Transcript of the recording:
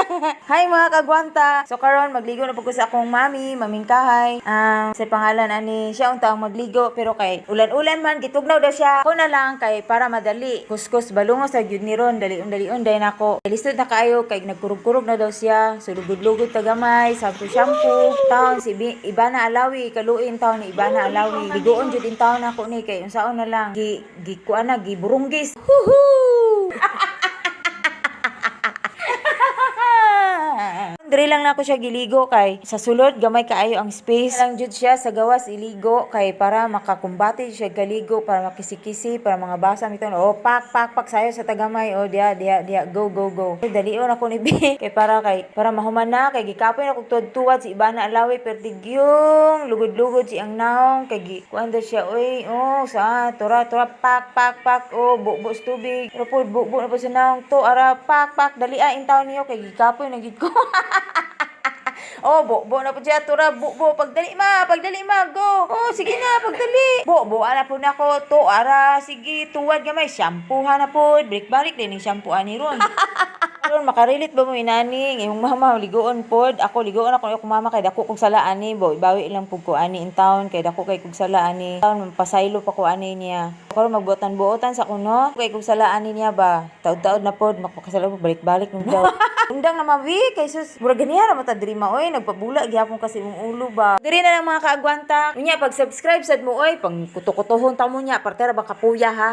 Hi, mga kagwanta. So karon magligo na pud ko sa akong mami, Maming Kahay. Ang sa pangalan ani siya unta ang magligo, pero kay ulan-ulan man, gitugnaw daw siya. Ako na lang kay para madali. Kuskus balungo sa gyud ni ron, dalion-dalion dayon ako. Lisod na kaayo kay nagkurog-kurog na daw siya. So lugod-lugod ta gamay, shampoo shampoo. Taon si Ibana Alawi, kaluin taon ni Ibana Alawi. Ligoon jud in taon ako ni kay unsaon na lang. Gi gi kuan na, giburunggis. Huhu! Diri lang nako siya giligo kay sa sulod gamay kaayo ang space. Lang jud siya sa gawas iligo kay para makakumbate siya kaligo, para makisikisi, para mga basa mito. Oh, pak pak pak, sayo sa tagamay. Oh, diha diha diha, go go go. Dalion ako ni B kay para mahuman na kay gikapoy na kog tuwad-tuwad si Ibana Alawi, perdigyong lugod-lugod si ang naong kay gi kuan daw siya, oy. Oh, sa tura tura, pak pak pak, oh, bubo sa tubig. Pero po bubo na po sa naong to ara, pak pak, dali a in taon niyo kay gikapoy na gid ko. Oh, bo na po siya, tura, bo, pagdali ma, pagdali ma, go. Oh, sige na, pagdali. Bo, bo, ana po na ko, to, ara, sige, tuwad gamay, shampoo na po, balik-balik din yung shampoo ani ron. Ron, makarelate ba mo inaning, imong mama, ligoon pod, ako, ligoon ako, akong mama, kay dako kog sala ani, bo, bawi lang pud ko ani in town, kay dako kay kog sala ani, town, pasaylo pa ko ani niya. Karon magbuotan-buotan sa kuno, kay kog sala ani niya ba, taod-taod na pod, makakasala po, balik-balik nung daw. Undang na mabi, kay sus, murag ganiha ra mata diri ma oy, nagpabula gihapon kasi imong ulo ba. Diri na lang, mga kaagwanta. Unya pag subscribe sad mo oy, pang kuto-kutohon ta mo nya, partera ba kapuya ha.